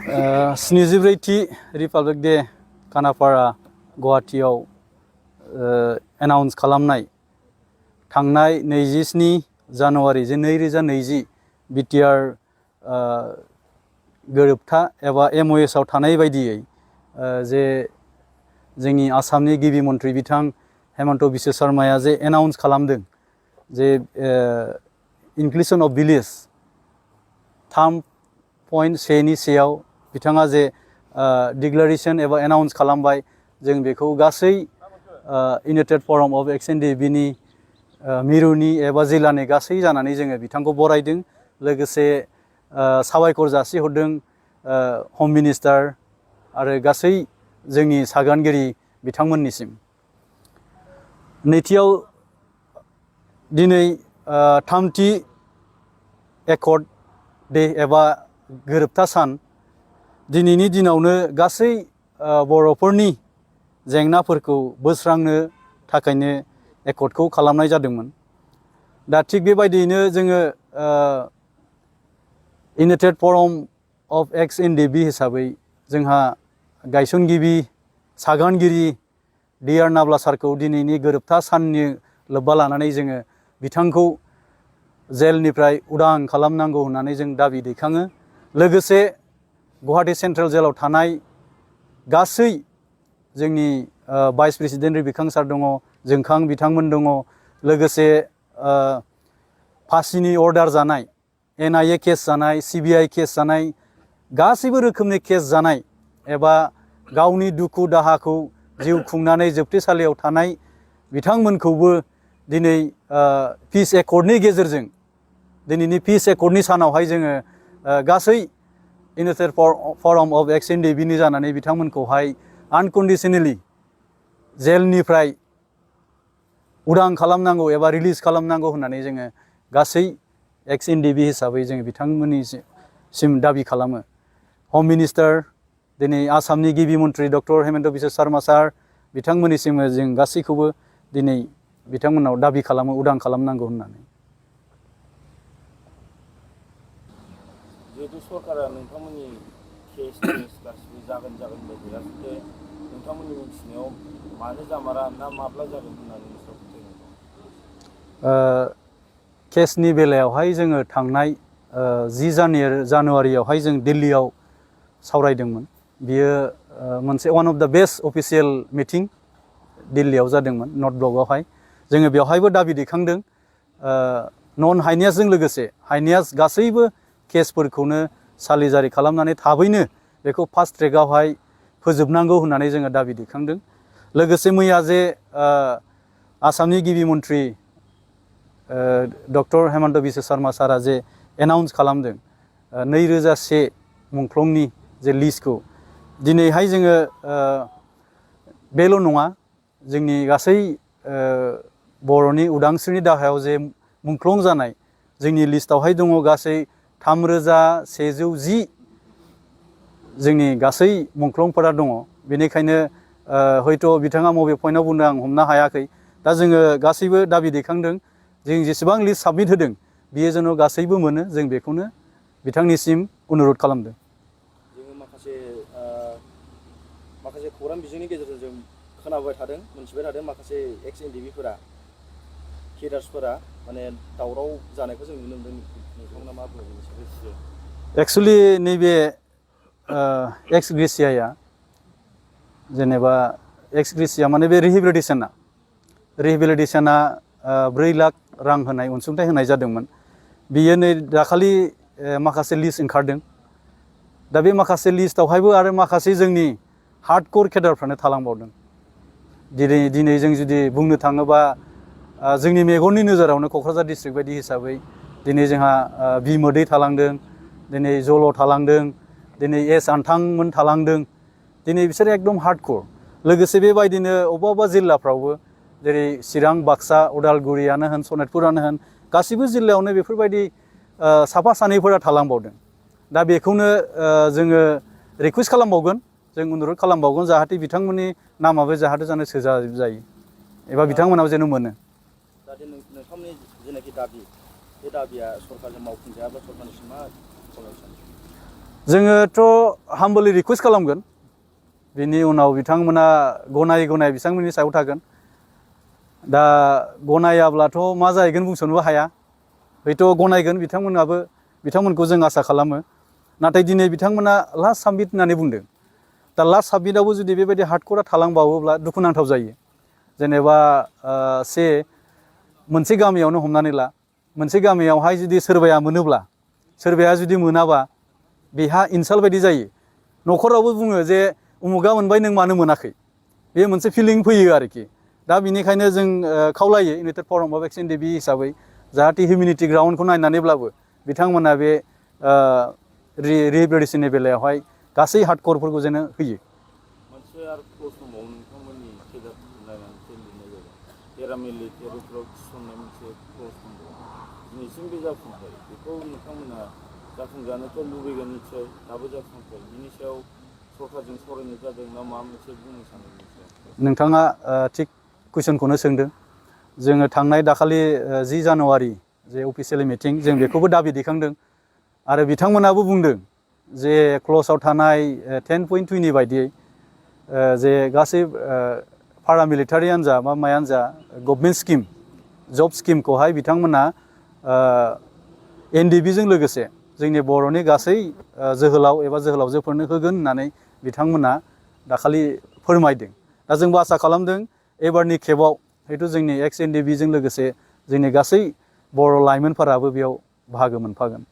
स्निजिब्रैथि republic day Khanapara गुवाहाटीयाव announce खालामनाय थांनाय 27 जानुवारि जे 2020 BTR गोरोबथा एबा MOS आव थानाय बायदियै जे जोंनि आसामनि गिबि मन्थ्रि बिथां हेमन्त बिश्व शर्माया जे एनाउन्स खालामदों जे इनक्लुसन अफ भिलेज 3.1 नि सायाव बिथाङा जे डिक्लारेशन एबा एनाउन्स खालामबाय जों बेखौ गासै इउनाइटेड फराम अफ एक्स NDFB नि मिरुनि एबा जिल्लानि गासै जानानै जोङो बिथांखौ बरायदों लोगोसे साबायखर जासिहरदों हम मिनिस्टार आरो गासै जोंनि सागानगिरि बिथांमोननिसिम नैथियाव दिनै थामथि एकर्ड डे एबा गोरोबथा सान दिनैनि दिनावनो गासै बर'फोरनि जेंनाफोरखौ बोस्रांनो थाखायनो एकर्डखौ खालामनाय जादोंमोन दा थिग बेबायदियैनो जोङो इउनाइटेड फराम अफ एक्स NDFB हिसाबै जोंहा गायसनगिरि सागानगिरि DR नाब्ला सारखौ दिनैनि गोरोबथा साननि लोब्बा लानानै जोङो बिथांखौ जेलनिफ्राय उदां खालामनांगौ होननानै जों दाबि दैखाङो लोगोसे गुवाहाटी सेन्ट्रेल जेलाव थानाय गासै जोंनि भाइस प्रेसिडेन्ट बिखां सार दङ जोंखां बिथांमोन दङ लोगोसे फासिनि अर्डार जानाय NIA केस जानाय CBI केस जानाय गासैबो रोखोमनि केस जानाय एबा गावनि दुखु दाहाखौ जिउ खुंनानै जोबथेसालियाव थानाय बिथांमोनखौबो दिनै पिस एकर्डनि गेजेरजों दिनैनि पिस एकर्डनि सानावहाय जोङो गासै इउनाइटेड फराम अफ एक्स NDFB नि जानानै बिथांमोनखौहाय आनकन्डिसनेलि जेलनिफ्राय उदां खालामनांगौ एबा रिलिज खालामनांगौ होननानै जोङो गासै एक्स NDFB हिसाबै जोङो बिथांमोननिसिम दाबि खालामो हम मिनिस्टार दिनै आसामनि गिबि मन्थ्रि डक्टर हेमन्त बिश्व शर्मा सार बिथांमोननिसिम जों गासैखौबो दिनै बिथांमोनाव दाबि खालामो उदां खालामनांगौ होननानै जिहेतु सरकारा नोंथांमोननि केस गासिबो जागोन बायदिगासिनो नोंथांमोननि मिथिनायाव मानो जामारा ना माब्ला जागोन होननानै केसनि बेलायावहाय जोङो थांनाय 10 जानुवारियावहाय जों दिल्लीयाव सावरायदोंमोन बियो मोनसे वान अफ द बेस्ट अफिसियेल मिटिं दिल्लीयाव जादोंमोन नर्थ ब्लकआवहाय जोङो बेवहायबो दाबि दैखांदों नन हाइनियासजों लोगोसे हाइनियास गासैबो केसफोरखौनो सालिजारि खालामनानै थाबैनो बेखौ फास्ट ट्रेकआवहाय फोजोबनांगौ होननानै जोङो दाबि दैखांदों लोगोसे मैया जे आसामनि गिबि मन्थ्रि डक्टर हेमन्त बिश्व शर्मा सारा जे एनाउन्स खालामदों 2001 मुंख्लंनि जे लिस्टखौ दिनैहाय जोङो बेल' नङा जोंनि गासै बर'नि उदांस्रिनि दाहायाव जे मुंख्लं जानाय जोंनि लिस्टआवहाय दङ गासै 3110 जोंनि गासै मुंख्लंफोरा दङ बेनिखायनो हयथ' बिथाङा बबे पइन्टआव बुंदों आं हमनो हायाखै दा जोङो गासैबो दाबि दैखांदों जों जेसेबां लिस्ट साबमिट होदों बियो जेन' गासैबो मोनो जों बेखौनो बिथांनिसिम अनुरद खालामदों जोङो माखासे खौरां बिजोंनि गेजेरजों जों खोनाबाय थादों मोनथिबाय थादों माखासे एक्स NDFBफोरा केडार्सफोरा माने दावराव जानायखौ जों नुनो मोनदों नोंथांमोना मा बुङो बेनि सायाव एक्सुवेलि नैबे एक्स ग्रेसियाया जेनेबा एक्स ग्रेसिया माने बे रिहेबिलिटेसना 4 लाख रां होनाय अनसुंथाइ होनाय जादोंमोन बियो नै दाखालि माखासे लिस्ट ओंखारदों दा बे माखासे लिस्टआवहायबो आरो माखासे जोंनि हार्डकोर केडारफ्रानो थालांबावदों दिनै जों जुदि बुंनो थाङोबा जोंनि मेगननि नोजोरावनो क'क्राझार डिस्ट्रिक्ट बायदि हिसाबै दिनै जोंहा बि मोदै थालांदों दिनै जल' थालांदों दिनै एस आन्थांमोन थालांदों दिनै बिसोर एकदम हार्डकोर लोगोसे बेबायदिनो अबेबा जिल्लाफ्रावबो जेरै चिरां बाक्सा उदालगुरियानो होन सनितपुरानो होन गासिबो जिल्लायावनो बेफोरबायदि साफा सानैफोरा थालांबावदों दा बेखौनो जोङो रिकुवेस्ट खालामबावगोन जों अनुरद खालामबावगोन जाहाथे बिथांमोननि नामाबो जाहाथे जानो सोजायो एबा बिथांमोनाबो जेन' मोनो जाहाथे नोंथांमोननि जेनाखि दाबि बे दाबिया सरकारजों मावफुंजायाब्ला सरकारनिसिम मा खावलायनो सानो जोङोथ' हामबलि रिकुवेस्ट खालामगोन बिनि उनाव बिथांमोना गनाय बिथांमोननि सायाव थागोन दा गनायाब्लाथ' मा जाहैगोन बुंस'नोबो हाया हयथ' गनायगोन बिथांमोनखौ जों आसा खालामो नाथाय दिनै बिथांमोना लास्ट साबमिट होननानै बुंदों दा लास्ट साबमिटआवबो जुदि बेबायदि हार्डक'रा थालांबावोब्ला दुखुनांथाव जायो जेनेबा मोनसे गामियावनो हमनानै ला मोनसे गामियावहाय जुदि सोरबाया मोनोब्ला सोरबाया जुदि मोनाबा बेहा इनसाल्ट बायदि जायो न'खरावबो बुङो जे उमुगा मोनबाय नों मानो मोनाखै बे मोनसे फिलिं फैयो आरोखि दा बिनिखायनो जों खावलायो इउनाइटेड फराम अफ एक्स एनडिएफबि हिसाबै जाहाथे हिउमेनिटी ग्राउन्डखौ नायनानैब्लाबो बिथांमोना बे रिहेबिलिटेसननि बेलायावहाय गासै हार्डक'रफोरखौ जेन होयो मोनसे आरो प्रसमआव नोंथांमोननि केडार नायनानै लिरनाय जाबाय पेरामिलिटारिफोराव थिसननाय मोनसे प्रसम दं दिनैसिम बे जाफुङाखै बेखौ नोंथांमोना जाफुंजानोथ' लुबैगोन निस्सय दाबो जाफुङाखै बिनि सायाव सरकारजों सावरायनाय जादों ना माबा मोनसे बुंनो सानो बिनि सायाव नोंथाङा थिग कुइसनखौनो सोंदों जोङो थांनाय दाखालि 10 जानुवारि जे अफिसियेल मिटिं जों बेखौबो दाबि दैखांदों आरो बिथांमोनाबो बुंदों जे क्ल'जआव थानाय 10.2नि बायदियै जे गासै पारामिलिटारियानो जा बा मायानो जा गभर्नमेन्ट स्किम जब स्किमखौहाय बिथांमोना एनडिएफबिजों लोगोसे जोंनि बर'नि गासै जोहोलाव एबा जोहोलावजोफोरनो होगोन होननानै बिथांमोना दाखालि फोरमायदों दा जोंबो आसा खालामदों एबारनि खेबाव हयथ' जोंनि एक्स एनडिएफबिजों लोगोसे जोंनि गासै बर' लाइमोनफोराबो बेयाव बाहागो मोनफागोन